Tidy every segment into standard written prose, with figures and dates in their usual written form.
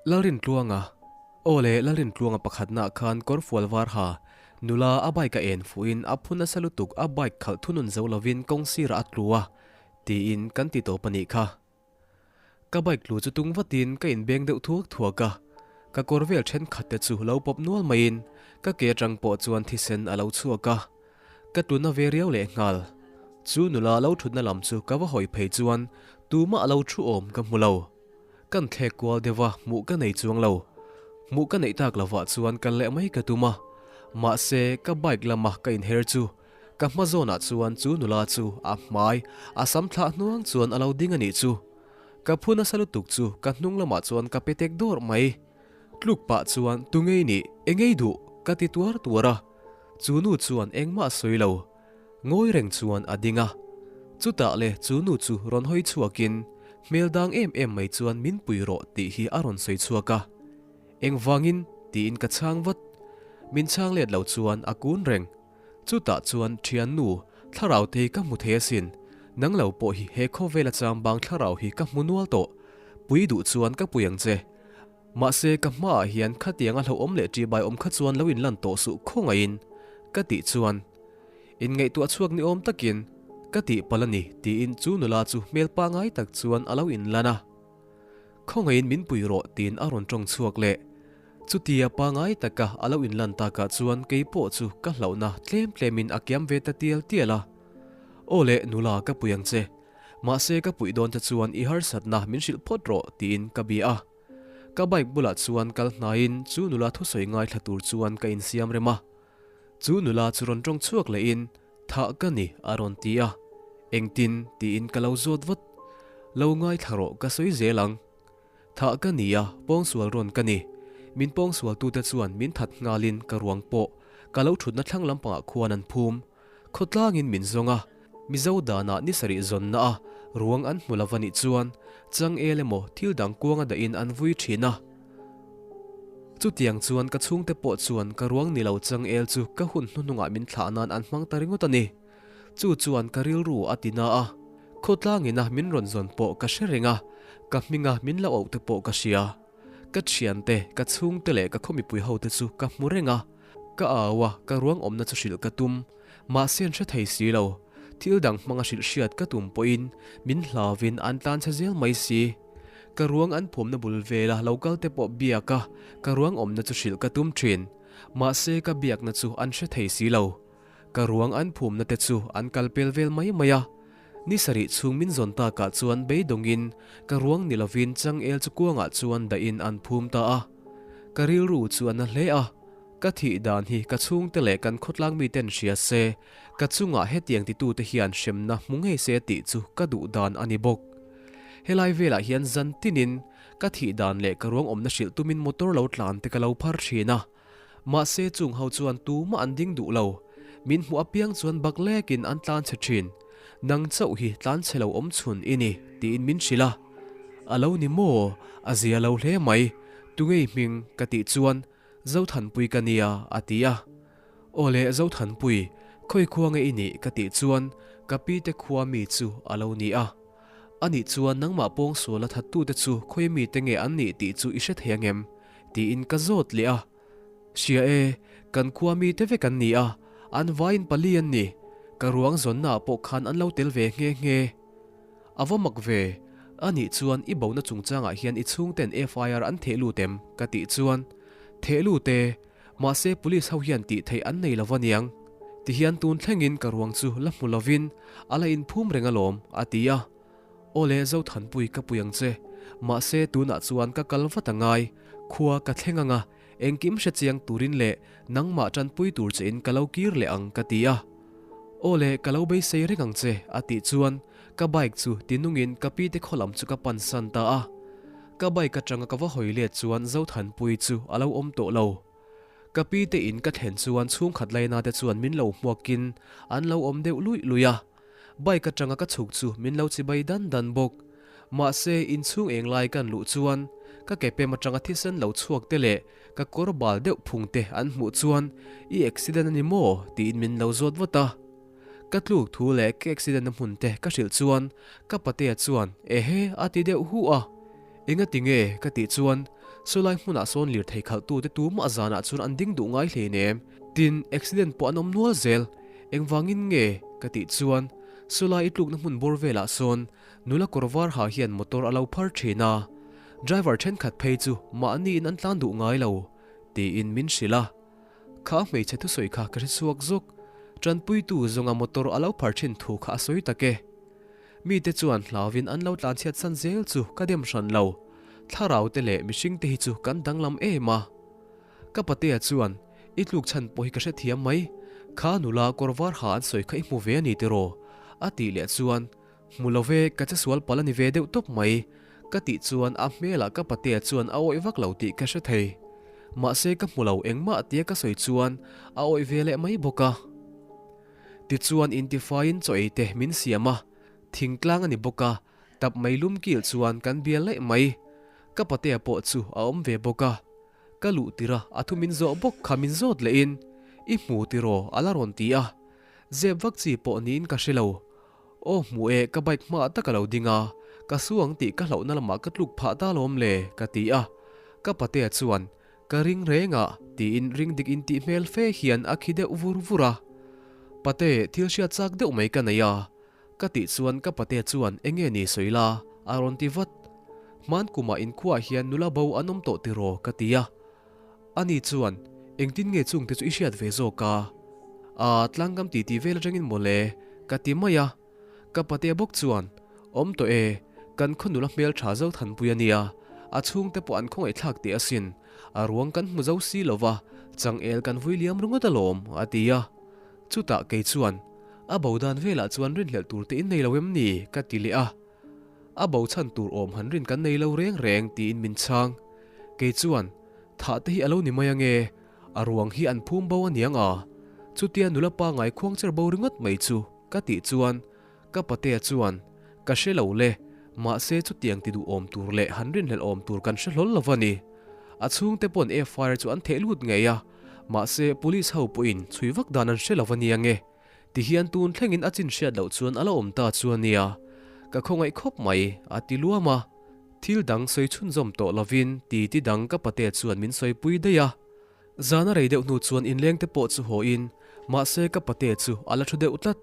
Lalrintluanga, Aw le, Lalrintluanga pakhatnaah khan kawrfual var ha, nula a bike a en fuhin a phu nasa lutuk a bike khalh thunun zo lovin kawng sirah a tlu a, tiin kan ti tawp a nih kha. Ka bike tlu chu tung vatin ka inbeng deuh thuak thuak a, ka kawr vel thenkhat te chu lo pawp nual maiin ka ke atang pawh chuan thisen a lo chhuak a, ka tlu na ve riau lehnghal. Chu nula lo thutna lam chu ka va hawi phei chuan tumah a lo thu awm ka hmu lo. Kan thlek kual deuh a, hmuh ka nei chuang lo. Hmuh ka neih tak lovah chuan kal leh mai ka tum a, mahse ka bike lama ka inher chu ka hma zawnah chuan chu nula chu a hmai a sam thlah hnuang chuan a lo ding a nih chu. Ka phu nasa lutuk chu ka hnung lamah chuan ka pe tek dawrh mai. Tluk pah chuan tu ngei nih, engei duh? ka ti tuar tuar a, chu nu chuan engmah a sawi lo. Ngawi reng chuan a ding a, chutah le chu nu chu rawn hawi chhuakin hmel dang em em mai chuan min pui rawh tih hi a rawn sawi chhuak a. Engvangin? tiin ka chhang vat. Min chhang let lo chuan a kun reng. Chutah chuan thiannu, thlarau te hi ka hmu thei asin. Nang lo pawh hi he khawvela chambang thlarau hi ka hmu nual tawh. Pui duh chuan ka pui ang che. Mahse ka hmaah hian khatiang a hlauhawm leh ṭihbai awm kha chuan lo inlan tawh suh khawngaihin ka tih chuan Inngaihtuah chhuak ni awm takin ka tih palh a ni tiin chu nula chu hmel pangai tak chuan a lo inlan a. Khawngaihin min pui rawh tiin a rawn tawng chhuak leh. Chutia pangai taka a lo inlan takah chuan kei pawh chu ka hlauhna tlem tlemin a kiam ve ta tial tial a. Aw le nula ka pui ang che. Mahse ka puih dawn te chuan i harsatna min hrilh phawt rawh tiin ka bia a. Ka bike bulah chuan kal hnaiin chu nula thusawi ngaithla tur chuan ka insiam rem a. Chu nula chu rawn tawng chhuak lehin, Thah ka ni, a rawn ti a. Engtin? tiin ka lo zawt vat. Lo ngaithla rawh, ka sawi zel ang. Thah ka ni a, pawngsual rawn ka ni. Min pawngsualtute chuan min that nghalin ka ruang pawh ka lo thutna thlang lampangah khuan an phum. Khawtlangin min zawng a, Mizo danah ni sarih zawnna a ruang an hmu lova nih chuan changel emaw thil dang kuanga dahin an vui thin a. Chutiang chuan ka chhungte pawh chuan ka ruang ni lo changel chu ka hun hnuhnungah min thlah nan an hmang ta ringawt a ni. Chu chuan ka rilru a ti na a, khawtlangina min rawn zawn pawh ka hre reng a, ka hminga min lo auh te pawh ka hria. Ka thiante, ka chhungte leh ka khawmipui hote chu ka hmu reng a, ka au a, ka ruang awmna chu hrilh ka tum. Mahse an hre thei si lo. Thil dang hmanga hrilh hriat ka tum pawhin min hlauvin an tlan chhe zel mai si. Ka ruang an phumna bul vela lo kal te pawh biak a, ka ruang awmna chu hrilh ka tum thin. Mahse ka biakna chu an hre thei si lo. Ka ruang an phumna te chu an kal pel vel mai mai a. Ni sarih chhung min zawn takah chuan beidawngin ka ruang ni lovin changel chu kuangah chuan dahin an phum ta a. Ka rilru chu a na hle a. Ka thih dan hi ka chhungte leh kan khawtlang miten hria se, ka chungah hetiang titute hian hremna hmu ngei se tih chu ka duh dan a ni bawk. Helai velah hian zan tinin ka thih dan leh ka ruang awmna hrilh tumin motor lo tlan te ka lo phar thin a. Mahse chung ho chuan tumah an ding duh lo. Min hmuh apiang chuan bak lekin an tlan chhe thin. Nang chauh hi tlan chhe lo awm chhun i ni tiin min hrilh a. A lo ni maw? A zia lo hle mai. Tungei hming ka tih chuan Zothanpui ka nia, a ti a. Aw le Zothanpui, khawi khua nge i nih? ka tih chuan ka pi te khua mi chu a lo ni a. Anih chuan nangmah pawngsual a thattute chu khawi mi te nge an nih tih chu i hre thei angem? tiin ka zawt leh a. Hria e, kan khua mi te vek an ni a, an vaiin pali an ni. Ka ruang zawnnaah pawh khan an lo tel ve nghe nghe. A va mak ve, anih chuan i bona chungchangah hian i chhungten FIR an theh lut em? ka tih chuan, Theh lut e, mahse police ho hian tih theih an nei lo va niang. Tihian tun thlengin ka ruang chu la hmu lovin a la inphum reng alawm, a ti a. Awle Zothanpui ka pui ang che, mahse tunah chuan ka kal vat a ngai, khua ka thleng anga engkim hre chiang turin leh nangmah tanpui tur che in ka lo kir leh ang ka ti a. Awle ka lo beisei reng ang che, a tih chuan Ka bike chu tinungin ka pi te khaw lam chu ka pan san ta a. Ka bike atanga ka va hawi let chuan Zothanpuii chu a lo awm tawh lo. Ka pi te in ka thlen chuan chhungkhat laina te chuan min lo hmuakin an lo awm deuh luih luih a. Bike atanga ka chhuk chu min lo chibai dan dan bawk. Mahse inchhung eng lai kan luh chuan ka ke pem atanga thisen lo chhuak te leh ka kawr bal deuh phung te an hmuh chuan i accident a ni maw tiin min lo zawt vat a. Ka tluk thu leh ka accident na hmun te ka hrilh chuan ka patea chuan ehe a ti deuh hu a. Enga ti nge ka tih chuan Sawlai hmunah sawn lirthei khalhtute tumah zanah chuan an ding duh ngai hleinem. Tin, accident pawh an awm nual zel. Engvangin nge? ka tih chuan, Sawlai i tlukna hmun bawr velah sawn nula kawr var ha hian motor a lo phar thin a. Driver thenkhat phei chu mahniin an tlan duh ngai lo, tiin min hrilh a. Kha hmeichhe thusawi kha ka hre chhuak zuk. Tanpuitu zawnga motor a lo phar thin thu kha a sawi tak e. Mite chuan hlauvin an lo tlanchhiat san zel chu ka dem hran lo. Thlarau te leh mihring te hi chu kan danglam em a. Ka patea chuan, I tluk chhan pawh hi ka hrethiam mai. Kha nula kawr var ha an sawi kha i hmu ve a ni tiraw? A tih leh chuan, Hmu lo ve, ka che sual palh a ni ve deuh tawp mai. Ka tih chuan a hmelah ka patea chuan a awih vak lo tih ka hre thei. Mahse ka hmu lo engmah tia ka sawi chuan a awih ve leh mai bawk a. Tichuan intifaiin chaw ei te min siam a, thingtlang a ni bawk a, tap mai lum kil chuan kan bial laih mai. Ka patea pawh chu a awm ve bawk a, ka luh tir a, a thu min zawh bawk kha min zawt lehin, I hmu tiraw? a la rawn ti a, zep vak chi pawh niin ka hre lo. Aw hmu e, ka bike hmaah tak a lo ding a, ka su ang tih ka hlauhna lamah ka tluk phah ta lawm le, ka ti a. Ka patea chuan, Ka ring reng a, tiin ring dik in tih hmel fe hian a khi deuh vur vur a. Pate, thil hriat chak deuh mai ka nei a. Ka tih chuan ka pate chuan eng nge ni sawi la, a rawn ti vat. Hman kumah inkhuaah hian nula bo an awm tawh tiraw ka ti a. Ani chuan, Engtin nge chungte chu i hriat ve zawk a? Aa, tlangkam titi vel atangin mawle, ka ti mai a. Ka pate bawk chuan, Awm tawh e, kan khaw nula hmel tha zo thanpui a nia, a chhungte pawh an khawngaih thlak teh asin, a ruang kan hmu zo si lo va, changel kan vui liam ringawt alawm, a ti a. Chutah kei chuan, A bo dan velah chuan rinhlelh tur te in nei lo em ni? ka ti leh a. A bo chhan tur awm han rin kan nei lo reng reng, tiin min chhang. Kei chuan, Thah te hi a lo ni mai ange, a ruang hi an phum bo aniang a, chutia nula pangai khuangcher bo ringawt mai chu. Ka tih chuan ka patea chuan, Ka hre lo le, mahse chutiang ti duhawm tur leh han rinhlelh awm tur kan hre hlawl lo va ni. A chhungte pawn FIR chu an theh lut ngei a, mahse police ho pawhin chhui vak dan an hre lo va nia nge. Tihian tun thlengin a chin hriat loh chuan a la awm ta chu a nia. Ka khawngaih khawp mai, a ti luam a. Thil dang sawi chhunzawm tawh lovin titi dang ka patea chuan min sawipui daih a. Zan a rei deuh hnu chuan inleng te pawh chu haw in, mahse ka pate chu a la thu deuh tlat.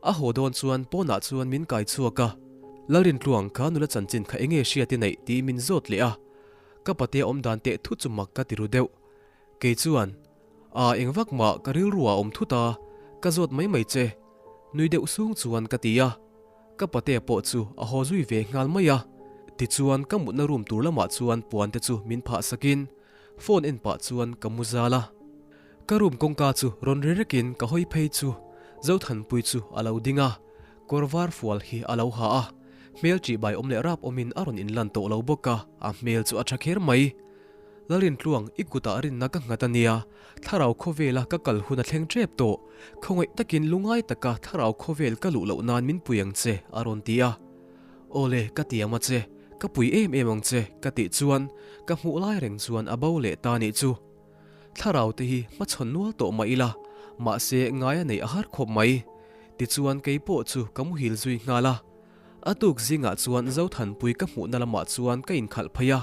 A haw dawn chuan pawnah chuan min kai chhuak a, Lalrintluang kha nula chanchin kha enge hriat i neih tih min zawt leh a. Ka pate awm dan teh thut chu mak ka ti ru deuh. Kei chuan, Aa eng vak mah ka rilru ah awm thut a, ka zawt mai mai che. Nui deuh sung chuan ka ti a. Ka pate pawh chu a haw zui ve nghal mai a. Tichuan ka mutna room tur lamah chuan puan te chu min phah sakin, Phone en pah chuan ka mu zal a. Ka room kawngka chu rawn ri rekin ka hawi phei chu Zothanpui chu a lo ding a, kawr var fual hi a lo ha a, hmel ṭih bai awm leh rap awmin a rawn inlan tawh lo bawk a, a hmel chu a ṭha kher mai. Lalrintluang, i kutah rinna ka nghat a nia, thlarau khawvela ka kal hun a thleng ṭep tawh, khawngaih takin lungai taka thlarau khawvel ka luh loh nan min pui ang che, a rawn ti a. Awle, ka tiam a che, ka pui em em ang che, ka tih chuan ka hmuh lai reng chuan a bo leh ta nih chu. Thlarau te hi hmachhawn nual tawh mah ila, mahse ngai a neih a har khawp mai. Tichuan kei pawh chu ka muhil zui nghal a. A tuk zingah chuan Zothanpui ka hmuhna lamah chuan ka inkhalh phei a.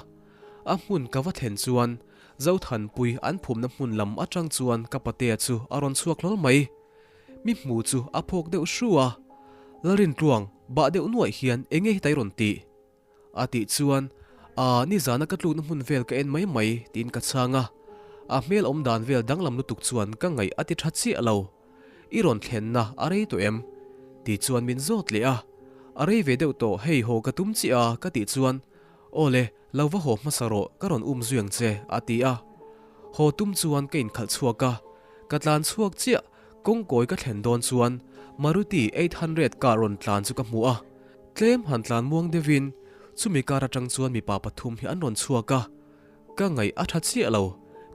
A hmun ka va thlen chuan Zothanpui an phumna hmun lam atang chuan ka patea chu a rawn chhuak hlawl mai. Mi hmu chu a phawk deuh hru a, Lalrintluang, bah deuh nuaih hian enge hi tai rawn tih? A tih chuan, Aa, nizana ka tlukna hmun vel ka en mai mai, tiin ka chhang a. A hmel awm dan vel danglam lutuk chuan ka ngaih a ti tha chiah lo. I rawn thlenna a rei tawh em? Ti chuan min zawt leh a. A rei ve deuh tawh, hei haw ka tum chiah a, ka tih chuan, Aw le, lo va haw hmasa rawh, ka rawn um zui ang che, a ti a. Haw tum chuan ka inkhalh chhuak a. Ka tlan chhuak chiah, kawngkawi ka thlen dawn chuan Maruti 800 car rawn tlan chu ka hmu a. Tlem han tlan muang deuhin chumi car atang chuan mipa pathum hi an rawn chhuak a. Ka ngaih a tha chiah lo,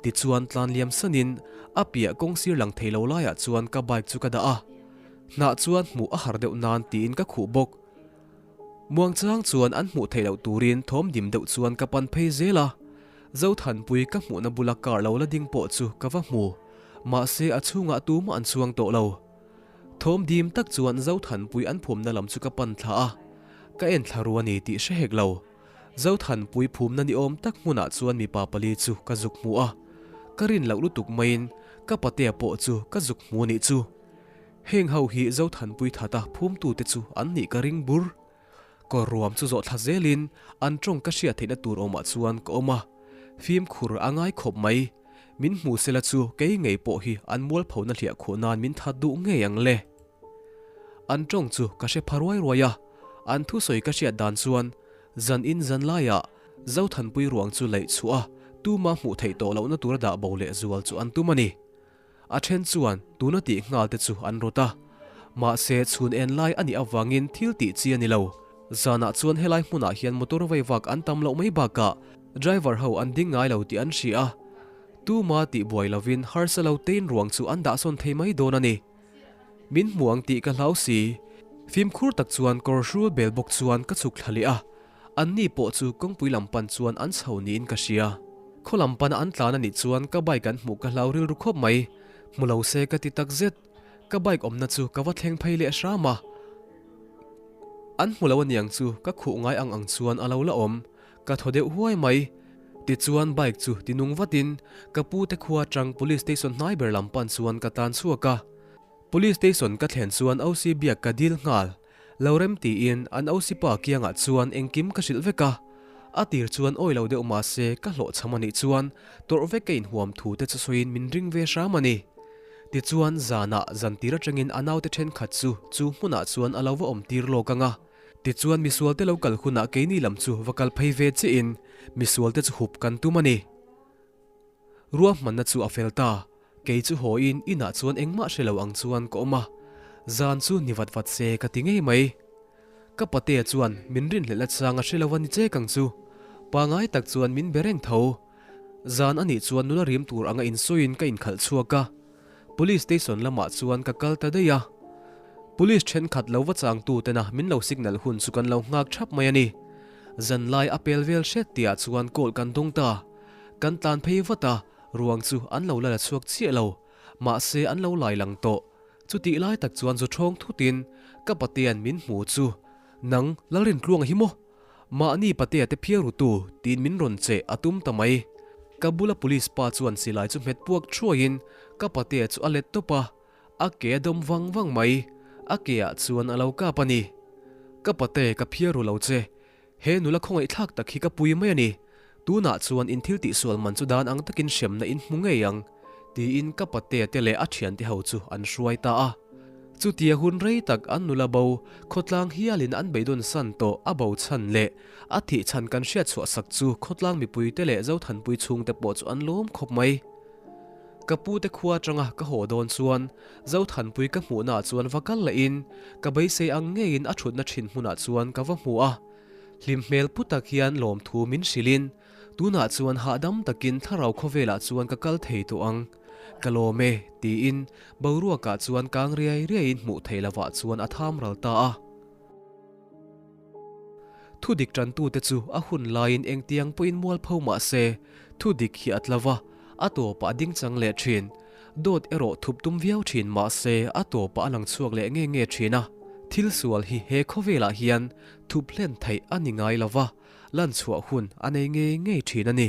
tichuan tlan liam sanin a piah kawng sir lang thei lo laiah chuan ka bike chu ka dah a. Hnah chuan hmuh a har deuh nan tiin ka khuh bawk. Muangchang chuan an hmuh theih loh turin thawm dim deuh chuan ka pan phei zel a, Zothanpui ka hmuhna bula car lo la ding pawh chu ka va hmu, mahse a chhungah tumah an chuang tawh lo. Thawm dim tak chuan Zothanpui an phumna lam chu ka pan thla a, ka en thla ru a ni tih hre hek lo. Zothanpui phumna ni awm tak hmunah chuan mipa pali chu ka zuk hmu a, ka rin loh lutuk maiin ka patea pawh chu ka zuk hmu nih chu. Heng ho hi Zothanpui thata phumtute chu an nih ka ring bur. Kawr ruam chu zawh thla zelin an tawng ka hriat theihna tur awmah chuan ka awm a, fimkhur a ngai khawp mai. Min hmu sela chu kei ngei pawh hi an mualphona hliah khuh nan min that duh ngei ang le. An tawng chu ka hre pha ruai ruai a, an thusawi ka hriat dan chuan zan in zan laiah Zothanpui ruang chu laih chhuah a, tuma hmuh theih tawh lohna tura dah bo leh zual chu an tum a ni. A then chuan tuna tih nghal te chu an rawt a, mahse chhun en lai a nih avangin thil tih chi a ni lo. Zanah chuan helai hmunah hian motor veivak an tam loh mai bakah driver ho an ding ngai lo tih an hria a, tuma tih buai lovin harsa lo tein ruang chu an dahsawn thei mai dawn a ni. Min hmu ang tih ka hlau si. Fimkhur tak chuan kawr hrul bel bawk chuan ka chhuk thla leh a, Anni pawh chu kawngpui lam pan chuan an chho niin ka hria. Khaw lam pana an tlan a nih chuan ka bike an hmuh ka hlau rilru khawp mai. Hmu lo se ka ti tak zet. Ka bike awmna chu ka va thleng phei leh hram a. An hmu lo aniang chu ka khuh ngai ang ang chuan a lo la awm. Ka thaw deuh huai mai. Tichuan bike chu ti nung vatin ka pu te khua atang police station hnai ber lam pan chuan ka tlan chhuak a. Police station ka thlen chuan OC biak ka dil nghal. Lo rem tiin an OC pa kiangah chuan engkim ka hrilh vek a, a tir chuan awi lo deuh mahse ka hlawhchham a nih chuan tawrh vek ka inhuam thu te chu sawiin min ring ve hram a ni. Tichuan zanah zantir atangin a naute thenkhat chu chu hmunah chuan a lo va awm tir lawk ang a, tichuan misualte lo kal hunah keini lam chu va kal phei ve chiahin misualte chu hup kan tum a ni. Ruahmanna chu a fel ta. Kei chu hawiin inah chuan engmah hre lo ang chuan ka awm a, zan chu ni vat vat se ka ti ngei mai. Ka patea chuan min rinhlelh nachang a hre lo a ni chek ang chu. Pangai tak chuan min be reng tho. Zan a nih chuan nula rim tur anga insawiin ka inkhalh chhuak a. Police station lamah chuan ka kal ta daih a. Police thenkhat lo va changtu tena min lo signal hun chu kan lo nghak thap mai a ni. Zanlai a pel vel hret tihah chuan call kan dawng ta. Kan tlan phei vat a, ruang chu an lo la la chhuak chiah lo, mahse an lo lai lang tawh. Chutih lai tak chuan zu ṭhawng thutin ka patea'n min hmu chu, Nang Lalrintluanga hi maw? Mahni patea te phiar ru tu tiin min rawn che a tum ta mai. Ka bula police pa chuan silai chu hmet puak thuaiin ka patea chu a let tawp a, a ke a dawm vang vang mai. A ke ah chuan a lo kap a ni. Ka pate ka phiar ru lo che, He nula khawngaihthlak tak hi ka pui mai a ni. Tunah chuan in thil tihsual man chu dan ang takin hremna in hmu ngei ang, tiin ka patea te leh a thiante ho chu an hruai ta a. Chutia hun rei tak an nula bo khawtlang hialin an beidawn san tawh a bo chhan leh a thih chhan kan hriat chhuah sak chu khawtlang mipuite leh Zothanpui chhungte pawh chu an lawm khawp mai. Ka pute khua atanga ka haw dawn chuan Zothanpui ka hmuhnaah chuan va kal lahin ka beisei ang ngeiin a thutna thin hmunah chuan ka va hmu a. Hlim hmel pu tak hian lawmthu min hrilhin tunah chuan hahdam takin thlarau khawvelah chuan ka kal thei tawh ang. Ka lawm e, tiin boruakah chuan kang riai riaiin hmuh theih lovah chuan a tham ral ta a. Thu dik tantute chu a hun laiin engtiang pawhin mualpho mah se, thu dik hi a tla va, a tawpah a ding chang leh thin. Dawt erawh thup tum viau thin mah se, a tawpah a lang chhuak leh nge nge thin a. Thil sual hi he khawvelah hian thup hlen theih a ni ngai lo va, lan chhuah hun a nei ngei ngei thin a ni.